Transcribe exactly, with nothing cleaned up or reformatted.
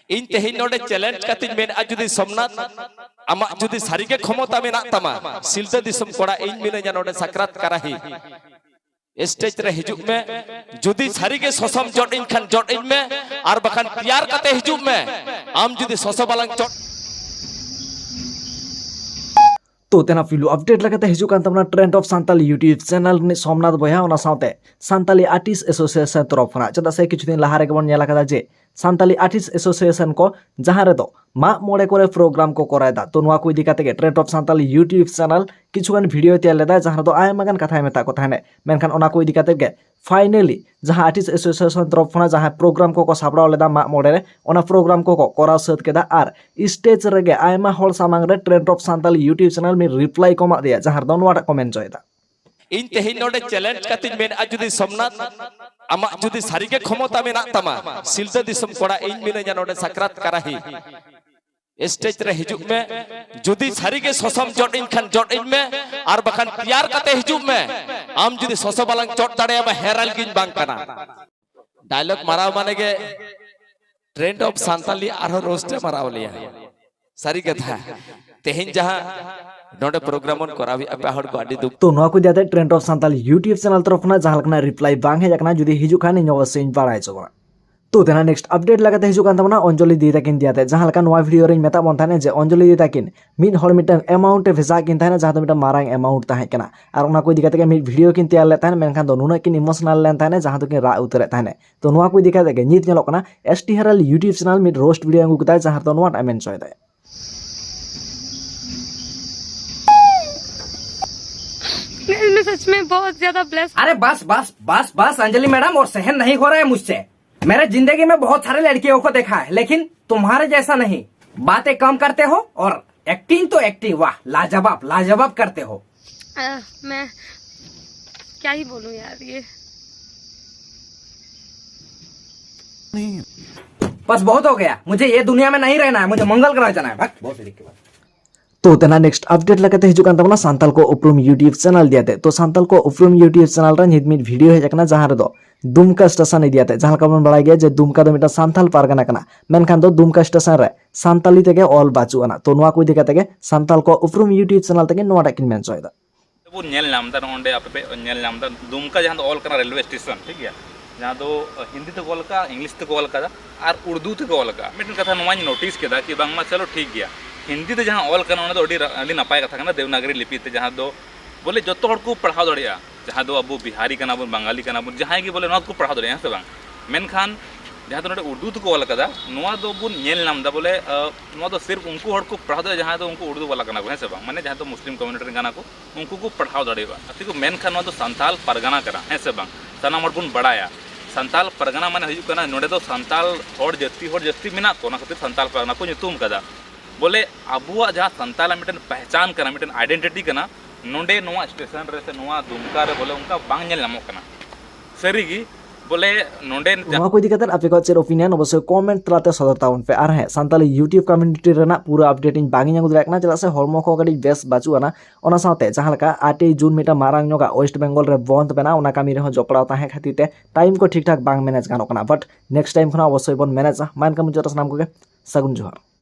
ᱤᱧ ᱛᱮᱦᱮᱧ ᱱᱚᱰᱮ ᱪᱮᱞᱮᱧᱡᱽ ᱠᱟᱛᱮᱧ ᱢᱮᱱᱮᱫᱼᱟ, ᱡᱩᱫᱤ ᱥᱳᱢᱱᱟᱛᱷ, ᱟᱢᱟᱜ ᱡᱩᱫᱤ ᱥᱟᱹᱨᱤᱜᱮ ᱠᱷᱚᱢᱚᱛᱟ ᱢᱮᱱᱟᱜ ᱛᱟᱢᱟ, ᱥᱤᱞᱫᱟᱹ ᱫᱤᱥᱚᱢ ᱠᱚᱲᱟ, ᱤᱧ ᱢᱤᱱᱟᱹᱧᱟ ᱱᱚᱰᱮ ᱥᱟᱠᱨᱟᱛ ᱠᱟᱨᱟᱦᱤ᱾ ᱥᱴᱮᱡᱽ ᱨᱮ ᱦᱤᱡᱩᱜ ᱢᱮ᱾ ᱡᱩᱫᱤ ᱥᱟᱹᱨᱤᱜᱮ ᱥᱚᱥᱚᱢ ᱡᱚᱫ ᱤᱧ ᱠᱷᱟᱱ ᱡᱚᱫ ᱤᱧ ᱢᱮ, ᱟᱨ ᱵᱟᱠᱷᱟᱱ ᱛᱮᱭᱟᱨ ᱠᱟᱛᱮ ᱦᱤᱡᱩᱜ ᱢᱮ᱾ ᱟᱢ ᱡᱩᱫᱤ ᱥᱚᱥᱚ ᱵᱟᱞᱟᱝ ᱪᱚᱴ ᱛᱚ ᱛᱮᱱᱟᱜ ᱯᱩᱭᱞᱩ ᱟᱯᱰᱮᱴ ᱞᱮᱠᱟᱛᱮ ᱦᱤᱡᱩᱜ ᱠᱟᱱ ᱛᱟᱵᱚᱱᱟ trend of Santali YouTube channel ᱨᱤᱱᱤᱡ ᱥᱳᱢᱱᱟᱛᱷ ᱵᱚᱭᱦᱟ, ᱚᱱᱟ ᱥᱟᱶᱛᱮ ᱥᱟᱱᱛᱟᱞᱤ ᱟᱨᱴᱤᱥᱴ ᱮᱥᱳᱥᱤᱭᱮᱥᱚᱱ ᱛᱚᱨᱚᱯ ᱠᱷᱚᱱᱟᱜ᱾ ᱪᱮᱫᱟᱜ ᱥᱮ ᱠᱤᱪᱷᱩ ᱫᱤᱱ ᱞᱟᱦᱟ ᱨᱮᱜᱮ ᱵᱚᱱ ᱧᱮᱞ ᱟᱠᱟᱫᱟ ᱡᱮ ᱥᱟᱱᱛᱟᱞᱤ ᱟᱨᱴᱤᱥᱴ ᱮᱥᱳᱥᱤᱭᱮᱥᱚᱱ ᱠᱚ ᱡᱟᱦᱟᱸ ᱨᱮᱫᱚ ᱢᱟᱜ ᱢᱚᱬᱮ ᱠᱚᱨᱮ ᱯᱨᱳᱜᱨᱟᱢ ᱠᱚ ᱠᱚᱨᱟᱣ ᱮᱫᱟ᱾ ᱛᱚ ᱱᱚᱣᱟ ᱠᱚ ᱤᱫᱤ ᱠᱟᱛᱮ ᱜᱮ trend of Santali YouTube channel ᱠᱤᱪᱷᱩᱜᱟᱱ ᱵᱷᱤᱰᱤᱭᱳ ᱛᱮᱭᱟᱨ ᱞᱮᱫᱟ, ᱡᱟᱦᱟᱸ ᱨᱮᱫᱚ ᱟᱭᱢᱟ ᱜᱟᱱ ᱠᱟᱛᱷᱟᱭ ᱢᱮᱛᱟᱜ ᱠᱚ ᱛᱟᱦᱮᱸᱱ᱾ ᱢᱮᱱᱠᱷᱟᱱ ᱚᱱᱟ ᱠᱚ ᱤᱫᱤ ᱠᱟᱛᱮ ᱜᱮ ᱯᱷᱟᱭᱱᱟᱞᱤ ᱡᱟᱦᱟᱸ ᱟᱨᱴᱤᱥᱴ ᱮᱥᱳᱥᱤᱭᱮᱥᱚᱱ ᱛᱚᱨᱚᱯ ᱠᱷᱚᱱᱟᱜ ᱡᱟᱦᱟᱸ ᱯᱨᱳᱜᱨᱟᱢ ᱠᱚᱠᱚ ᱥᱟᱯᱲᱟᱣ ᱞᱮᱫᱟ ᱢᱟᱜ ᱢᱚᱬᱮ ᱨᱮ, ᱚᱱᱟ ᱯᱨᱳᱜᱨᱟᱢ ᱠᱚᱠᱚ ᱠᱚᱨᱟᱣ ᱥᱟᱹᱛ ᱠᱮᱫᱟ ᱟᱨ ᱥᱴᱮᱡᱽ ᱨᱮᱜᱮ ᱟᱭᱢᱟ ᱦᱚᱲ ᱥᱟᱢᱟᱝ ᱨᱮ trend of Santali YouTube channel ᱢᱤᱫ ᱨᱤᱯᱞᱟᱭ ᱠᱚ ᱮᱢᱟᱜ ᱫᱮᱭᱟ, ᱡᱟᱦᱟᱸ ᱨᱮᱫᱚ ᱱᱚᱣᱟᱴᱟᱜ ᱠᱚ ᱢᱮᱱ ᱦᱚᱪᱚᱭᱮᱫᱟ᱾ ᱤᱧ ᱛᱮᱦᱮᱧ ᱱᱚᱰᱮ ᱪᱮᱞᱮᱧᱡᱽ ᱠᱟᱛᱮᱧ ᱢᱮᱱᱮᱫᱼᱟ, ᱡᱩᱫᱤ ᱥᱳᱢᱱᱟᱛᱷ, ᱟᱢᱟᱜ ᱡᱩᱫᱤ ᱥᱟᱹᱨᱤᱜᱮ ᱠᱷᱚᱢᱚᱛᱟ ᱢᱮᱱᱟᱜ ᱛᱟᱢᱟ, ᱥᱤᱞᱫᱟᱹ ᱫᱤᱥᱚᱢ ᱠᱚᱲᱟ, ᱤᱧ ᱢᱤᱱᱟᱹᱧᱟ ᱱᱚᱰᱮ ᱥᱟᱠᱨᱟᱛ ᱠᱟᱨᱟᱦᱤ᱾ ᱥᱴᱮᱡᱽ ᱨᱮ ᱦᱤᱡᱩᱜ ᱢᱮ᱾ ᱡᱩᱫᱤ ᱥᱟᱹᱨᱤᱜᱮ ᱥᱚᱥᱚᱢ ᱡᱚᱫ ᱤᱧ ᱠᱷᱟᱱ ᱡᱚᱫ ᱤᱧ ᱢᱮ, ᱟᱨ ᱵᱟᱠᱷᱟᱱ ᱛᱮᱭᱟᱨ ᱠᱟᱛᱮ ᱦᱤᱡᱩᱜ ᱢᱮ᱾ ᱟᱢ ᱡᱩᱫᱤ ᱥᱚᱥᱚ ᱵᱟᱞᱟᱝ ᱪᱚᱴ ᱫᱟᱲᱮᱭᱟᱢᱟ, ᱦᱮᱨᱟᱞ ᱜᱤᱧ ᱵᱟᱝ ᱠᱟᱱᱟ᱾ ᱰᱟᱭᱞᱚᱜ ᱢᱟᱨᱟᱣ ᱢᱟᱱᱮ ᱜᱮ ᱴᱨᱮᱱᱰ ᱚᱯᱷ ᱥᱟᱱᱛᱟᱞᱤ ᱟᱨᱦᱚᱸ ᱨᱳᱥᱴ ᱮ ᱢᱟᱨᱟᱣ ᱞᱮᱭᱟ᱾ ᱥᱟᱹᱨᱤ ᱠᱟᱛᱷᱟ, ᱛᱮᱦᱮᱧ ᱡᱟᱦᱟᱸ ᱱᱚᱰᱮ ᱯᱨᱳᱜᱨᱟᱢ ᱵᱚᱱ ᱠᱚᱨᱟᱣᱮᱫᱼᱟ, ᱯᱮ ᱦᱚᱲ ᱠᱚ ᱟᱹᱰᱤ ᱫᱩᱠ᱾ ᱛᱚ ᱱᱚᱣᱟ ᱠᱚ ᱤᱫᱤ ᱠᱟᱛᱮ trend of Santali YouTube channel ᱛᱚᱨᱚᱯ ᱠᱷᱚᱱᱟᱜ ᱡᱟᱦᱟᱸ ᱞᱮᱠᱟᱱᱟᱜ ᱨᱤᱯᱞᱟᱭ ᱵᱟᱝ ᱦᱮᱡ ᱟᱠᱟᱱᱟ, ᱡᱩᱫᱤ ᱦᱤᱡᱩᱜ ᱠᱷᱟᱱ ᱤᱧ ᱚᱵᱚᱥᱥᱳᱭ ᱤᱧ ᱵᱟᱲᱟᱭ ᱦᱚᱪᱚ ᱵᱚᱱᱟ᱾ ᱛᱚ ᱛᱮᱱᱟᱜ ᱱᱮᱠᱥᱴ ᱟᱯᱰᱮᱴ ᱞᱮᱠᱟᱛᱮ ᱦᱤᱡᱩᱜ ᱠᱟᱱ ᱛᱟᱵᱚᱱᱟ ᱚᱧᱡᱚᱞᱤ ᱫᱤ ᱛᱟᱹᱠᱤᱱ ᱫᱤᱭᱟᱛᱮ, ᱡᱟᱦᱟᱸ ᱞᱮᱠᱟ ᱱᱚᱣᱟ ᱵᱷᱤᱰᱤᱭᱳ ᱨᱮᱧ ᱢᱮᱛᱟᱜ ᱵᱚᱱ ᱛᱟᱦᱮᱸᱱᱟ ᱡᱮ ᱚᱧᱡᱚᱞᱤ ᱫᱤ ᱛᱟᱹᱠᱤᱱ ᱢᱤᱫ ᱦᱚᱲ ᱢᱤᱫᱴᱟᱝ ᱮᱢᱟᱣᱩᱱᱴ ᱮ ᱵᱷᱮᱡᱟ ᱠᱤᱱ ᱛᱟᱦᱮᱸᱱᱟ, ᱡᱟᱦᱟᱸ ᱫᱚ ᱢᱤᱫᱴᱟᱝ ᱢᱟᱨᱟᱝ ᱮᱢᱟᱣᱩᱱᱴ ᱛᱟᱦᱮᱸ ᱠᱟᱱᱟ᱾ ᱟᱨ ᱚᱱᱟ ᱠᱚ ᱤᱫᱤ ᱠᱟᱛᱮ ᱜᱮ ᱢᱤᱫ ᱵᱷᱤᱰᱤᱭᱳ ᱠᱤᱱ ᱛᱮᱭᱟᱨ ᱞᱮᱫ ᱛᱟᱦᱮᱸᱱ, ᱢᱮᱱᱠᱷᱟᱱ ᱫᱚ ᱱᱩᱱᱟᱹᱜ ᱠᱤᱱ ᱤᱢᱳᱥᱚᱱᱟᱞ ᱞᱮᱱ ᱛᱟᱦᱮᱸᱱᱟ, ᱡᱟᱦᱟᱸ ᱫᱚᱠᱤᱱ ᱨᱟᱜ ᱩᱛᱟᱹᱨᱮᱫ ᱛᱟᱦᱮᱸᱱᱟ᱾ ᱛᱚ ᱱᱚᱣᱟ ᱠᱚ ᱤᱫᱤ ᱠᱟᱛᱮ ᱜᱮ ᱱᱤᱛ ᱧᱮᱞᱚᱜ ᱠᱟᱱᱟ ᱮᱥ ᱴᱤ ᱦᱮᱨᱟᱞ YouTube ᱪᱮᱱᱮᱞ ᱢᱤᱫ ᱨᱳᱥᱴ ᱵᱷᱤᱰᱤᱭᱳ ᱟᱹᱜᱩ ᱠᱮᱫᱟᱭ, ᱡᱟᱦᱟᱸ ᱨᱮᱫᱚ ᱱᱚᱣᱟᱴᱟᱜ ᱢᱮᱱ ᱦᱚᱪᱚᱭᱮᱫᱟᱭ᱾ मैं सच में बहुत ज्यादा ब्लेस्ड। अरे बस बस बस बस अंजलि मैडम, और सहन नहीं हो रहा है मुझसे। मैंने जिंदगी में बहुत सारे लड़कियों को देखा है, लेकिन तुम्हारे जैसा नहीं। बातें कम करते हो और एक्टिंग तो एक्टिंग, वाह, लाजवाब लाजवाब करते हो। अ, मैं क्या ही बोलूं यार, ये बस बहुत हो गया, मुझे ये दुनिया में नहीं रहना है, मुझे मंगल ग्रह जाना है। भाग, बहुत सीधी की बात। ᱛᱚ ᱛᱮᱱᱟᱜ ᱱᱮᱠᱥᱴ ᱟᱯᱰᱮᱴ ᱞᱮᱠᱟᱛᱮ ᱦᱤᱡᱩᱜ ᱠᱟᱱ ᱛᱟᱵᱚᱱᱟ ᱥᱟᱱᱛᱟᱞ ᱠᱚ ᱩᱯᱨᱩᱢ YouTube ᱪᱮᱱᱮᱞ ᱫᱤᱭᱟᱛᱮ᱾ ᱛᱚ ᱥᱟᱱᱛᱟᱞ ᱠᱚ ᱩᱯᱨᱩᱢ YouTube ᱪᱮᱱᱮᱞ ᱨᱮ ᱱᱤᱛ ᱢᱤᱫ ᱵᱷᱤᱰᱤᱭᱳ ᱦᱮᱡ ᱟᱠᱟᱱᱟ, ᱡᱟᱦᱟᱸ ᱨᱮᱫᱚ ᱫᱩᱢᱠᱟ ᱥᱴᱮᱥᱚᱱ ᱤᱫᱤ ᱠᱟᱛᱮ, ᱡᱟᱦᱟᱸ ᱞᱮᱠᱟ ᱵᱚᱱ ᱵᱟᱲᱟᱭ ᱜᱮᱭᱟ ᱡᱮ ᱫᱩᱢᱠᱟ ᱫᱚ ᱢᱤᱫᱴᱟᱝ ᱥᱟᱱᱛᱟᱞ ᱯᱟᱨᱜᱟᱱᱟ ᱠᱟᱱᱟ, ᱢᱮᱱᱠᱷᱟᱱ ᱫᱚ ᱫᱩᱢᱠᱟ ᱥᱴᱮᱥᱚᱱ ᱨᱮ ᱥᱟᱱᱛᱟᱞᱤ ᱛᱮᱜᱮ ᱚᱞ ᱵᱟᱹᱪᱩᱜ ᱟᱱᱟ᱾ ᱛᱚ ᱱᱚᱣᱟ ᱠᱚ ᱤᱫᱤ ᱠᱟᱛᱮ ᱜᱮ ᱥᱟᱱᱛᱟᱞ ᱠᱚ ᱩᱯᱨᱩᱢ YouTube ᱪᱮᱱᱮᱞ ᱛᱮᱜᱮ ᱱᱚᱣᱟᱴᱟᱜ ᱠᱤᱱ ᱢᱮᱱ ᱦᱚᱪᱚᱭᱮᱫᱟ᱾ ᱵᱚᱱ ᱧᱮᱞ ᱧᱟᱢ ᱮᱫᱟ, ᱱᱚᱜᱼᱚᱭ ᱱᱚᱰᱮ ᱟᱯᱮ ᱯᱮ ᱧᱮᱞ ᱧᱟᱢ ᱮᱫᱟ, ᱫᱩᱢᱠᱟ ᱡᱟᱦᱟᱸ ᱫᱚ ᱚᱞ ᱠᱟᱱᱟ ᱨᱮᱞᱣᱮ ᱥᱴᱮᱥᱚᱱ, ᱴᱷᱤᱠ ᱜᱮᱭᱟ, ᱡᱟᱦᱟᱸ ᱫᱚ ᱦᱤᱱᱫᱤ ᱛᱮᱠᱚ ᱚᱞ ᱠᱟᱫᱟ, ᱤᱝᱞᱤᱥ ᱛᱮᱠᱚ ᱚᱞ ᱠᱟᱫᱟ ᱟᱨ ᱩᱨᱫᱩ ᱛᱮᱠᱚ ᱚᱞ ᱠᱟᱫᱟ᱾ ᱢᱤᱫᱴᱮᱱ ᱠᱟᱛᱷᱟ ᱱᱚᱣᱟᱧ ᱱᱳᱴᱤᱥ ᱠᱮᱫᱟ ᱠᱤ ᱵᱟᱝᱢᱟ ᱪᱚᱞᱚ ᱴᱷᱤᱠ ᱜᱮᱭᱟ, ᱦᱤᱱᱫᱤ ᱛᱮ ᱡᱟᱦᱟᱸ ᱚᱞ ᱠᱟᱱᱟ ᱚᱱᱟ ᱫᱚ ᱟᱹᱰᱤ ᱨᱟ- ᱟᱹᱰᱤ ᱱᱟᱯᱟᱭ ᱠᱟᱛᱷᱟ ᱠᱟᱱᱟ, ᱫᱮᱵᱽᱱᱟᱜᱚᱨᱤ ᱞᱤᱯᱤ ᱛᱮ, ᱡᱟᱦᱟᱸ ᱫᱚ ᱵᱚᱞᱮ ᱡᱚᱛᱚ ᱦᱚᱲ ᱠᱚ ᱯᱟᱲᱦᱟᱣ ᱫᱟᱲᱮᱭᱟᱜᱼᱟ, ᱡᱟᱦᱟᱸ ᱫᱚ ᱟᱵᱚ ᱵᱤᱦᱟᱨᱤ ᱠᱟᱱᱟ ᱵᱚᱱ, ᱵᱟᱝᱜᱟᱞᱤ ᱠᱟᱱᱟ ᱵᱚᱱ, ᱡᱟᱦᱟᱸᱭ ᱜᱮ ᱵᱚᱞᱮ ᱱᱚᱣᱟ ᱠᱚ ᱯᱟᱲᱦᱟᱣ ᱫᱟᱲᱮᱭᱟᱜᱼᱟ, ᱦᱮᱸ ᱥᱮ ᱵᱟᱝ? ᱢᱮᱱᱠᱷᱟᱱ ᱡᱟᱦᱟᱸ ᱫᱚ ᱱᱚᱰᱮ ᱩᱨᱫᱩ ᱛᱮᱠᱚ ᱚᱞ ᱠᱟᱫᱟ, ᱱᱚᱣᱟ ᱫᱚᱵᱚᱱ ᱧᱮᱞ ᱧᱟᱢ ᱮᱫᱟ ᱵᱚᱞᱮ ᱟᱸ, ᱱᱚᱣᱟ ᱫᱚ ᱥᱤᱨᱯ ᱩᱱᱠᱩ ᱦᱚᱲ ᱠᱚ ᱯᱟᱲᱦᱟᱣ ᱫᱟᱲᱮᱭᱟᱜᱼᱟ ᱡᱟᱦᱟᱸᱭ ᱫᱚ ᱩᱱᱠᱩ ᱩᱨᱫᱩ ᱵᱟᱞᱟ ᱠᱟᱱᱟ ᱠᱚ, ᱦᱮᱸ ᱥᱮ ᱵᱟᱝ? ᱢᱟᱱᱮ ᱡᱟᱦᱟᱸᱭ ᱫᱚ ᱢᱩᱥᱞᱤᱢ ᱠᱚᱢᱤᱭᱩᱱᱤᱴᱤ ᱨᱮᱱ ᱠᱟᱱᱟ ᱠᱚ, ᱩᱱᱠᱩ ᱠᱚ ᱯᱟᱲᱦᱟᱣ ᱫᱟᱲᱮᱭᱟᱜᱼᱟ᱾ ᱟᱨ ᱛᱮᱠᱚ ᱢᱮᱱᱠᱷᱟᱱ ᱱᱚᱣᱟ ᱫᱚ ᱥᱟᱱᱛᱟᱞ ᱯᱟᱨᱜᱟᱱᱟ ᱠᱟᱱᱟ, ᱦᱮᱸ ᱥᱮ ᱵᱟᱝ? ᱥᱟᱱᱟᱢ ᱦᱚᱲ ᱵᱚᱱ ᱵᱟᱲᱟᱭᱟ ᱥᱟᱱᱛᱟᱞ ᱯᱟᱨᱜᱟᱱᱟ ᱢᱟᱱᱮ ᱦᱩᱭᱩᱜ ᱠᱟᱱᱟ ᱱᱚᱰᱮ ᱫᱚ ᱥᱟᱱᱛᱟᱞ ᱦᱚᱲ ᱡᱟᱹᱛᱤ, ᱦᱚᱲ ᱡᱟᱹᱥᱛᱤ ᱢᱮᱱᱟᱜ ᱠᱚ, ᱚᱱᱟ ᱠᱷᱟᱹᱛᱤᱨ ᱥᱟᱱᱛᱟᱞ ᱯᱟᱨᱜᱟᱱᱟ ᱠᱚ ᱧᱩᱛᱩᱢ ᱠᱟᱫᱟ᱾ ᱵᱚᱞᱮ ᱟᱵᱚᱣᱟᱜ ᱡᱟᱦᱟᱸ ᱥᱟᱱᱛᱟᱞᱟᱜ ᱢᱤᱫᱴᱮᱱ ᱯᱮᱦᱪᱟᱱ ᱠᱟᱱᱟ, ᱢᱤᱫᱴᱮᱱ ᱟᱭᱰᱮᱱᱴᱤᱴᱤ ᱠᱟᱱᱟ, ᱱᱚᱰᱮ ᱱᱚᱣᱟ ᱥᱴᱮᱥᱚᱱ ᱨᱮ ᱥᱮ ᱱᱚᱣᱟ ᱫᱩᱢᱠᱟ ᱨᱮ ᱵᱚᱞᱮ ᱚᱱᱠᱟ ᱵᱟᱝ ᱧᱮᱞ ᱧᱟᱢᱚᱜ ᱠᱟᱱᱟ᱾ ᱥᱟᱹᱨᱤᱜᱮ ᱵᱚᱞᱮ ᱱᱚᱰᱮ ᱱᱚᱣᱟ ᱠᱚ ᱤᱫᱤ ᱠᱟᱛᱮ ᱟᱯᱮ ᱠᱚᱣᱟᱜ ᱪᱮᱫ ᱳᱯᱤᱱᱤᱭᱚᱱ, ᱚᱵᱚᱥᱥᱳᱭ ᱠᱚᱢᱮᱱᱴ ᱛᱟᱞᱟᱛᱮ ᱥᱚᱫᱚᱨ ᱛᱟᱵᱚᱱ ᱯᱮ᱾ ᱟᱨ ᱦᱮᱸ, ᱥᱟᱱᱛᱟᱞᱤ YouTube ᱠᱚᱢᱤᱭᱩᱱᱤᱴᱤ ᱨᱮᱱᱟᱜ ᱯᱩᱨᱟᱹ ᱟᱯᱰᱮᱴ ᱤᱧ ᱵᱟᱝ ᱤᱧ ᱟᱹᱜᱩ ᱫᱟᱲᱮᱭᱟᱜ ᱠᱟᱱᱟ, ᱪᱮᱫᱟᱜ ᱥᱮ ᱦᱚᱲᱢᱚ ᱠᱚ ᱠᱟᱹᱴᱤᱡ ᱵᱮᱥ ᱵᱟᱹᱪᱩᱜ ᱟᱱᱟ᱾ ᱚᱱᱟ ᱥᱟᱶᱛᱮ ᱡᱟᱦᱟᱸ ᱞᱮᱠᱟ ᱟᱴᱮᱭ ᱡᱩᱱ ᱢᱤᱫᱴᱟᱝ ᱢᱟᱨᱟᱝ ᱧᱚᱜᱟᱜ ᱳᱭᱮᱥᱴ ᱵᱮᱝᱜᱚᱞ ᱨᱮ ᱵᱚᱱᱫ ᱢᱮᱱᱟᱜᱼᱟ, ᱚᱱᱟ ᱠᱟᱹᱢᱤ ᱨᱮᱦᱚᱸ ᱡᱚᱯᱲᱟᱣ ᱛᱟᱦᱮᱸ ᱠᱷᱟᱹᱛᱤᱨ ᱛᱮ ᱴᱟᱭᱤᱢ ᱠᱚ ᱴᱷᱤᱠ ᱴᱷᱟᱠ ᱵᱟᱝ ᱢᱮᱱᱮᱡᱽ ᱜᱟᱱᱚᱜ ᱠᱟᱱᱟ᱾ ᱵᱟᱴ ᱱᱮᱠᱥᱴ ᱴᱟᱭᱤᱢ ᱠᱷᱚᱱᱟᱜ ᱚᱵᱚᱥᱥᱳᱭ ᱵᱚᱱ ᱢᱮᱱᱮᱡᱟ᱾ ᱢᱟ ᱮᱱᱠᱷᱟᱱ ᱢᱩᱪᱟᱹᱫ ᱨᱮ ᱥᱟᱱᱟᱢ ᱠᱚᱜᱮ ᱥᱟᱹᱜᱩᱱ ᱡᱚᱦᱟᱨ᱾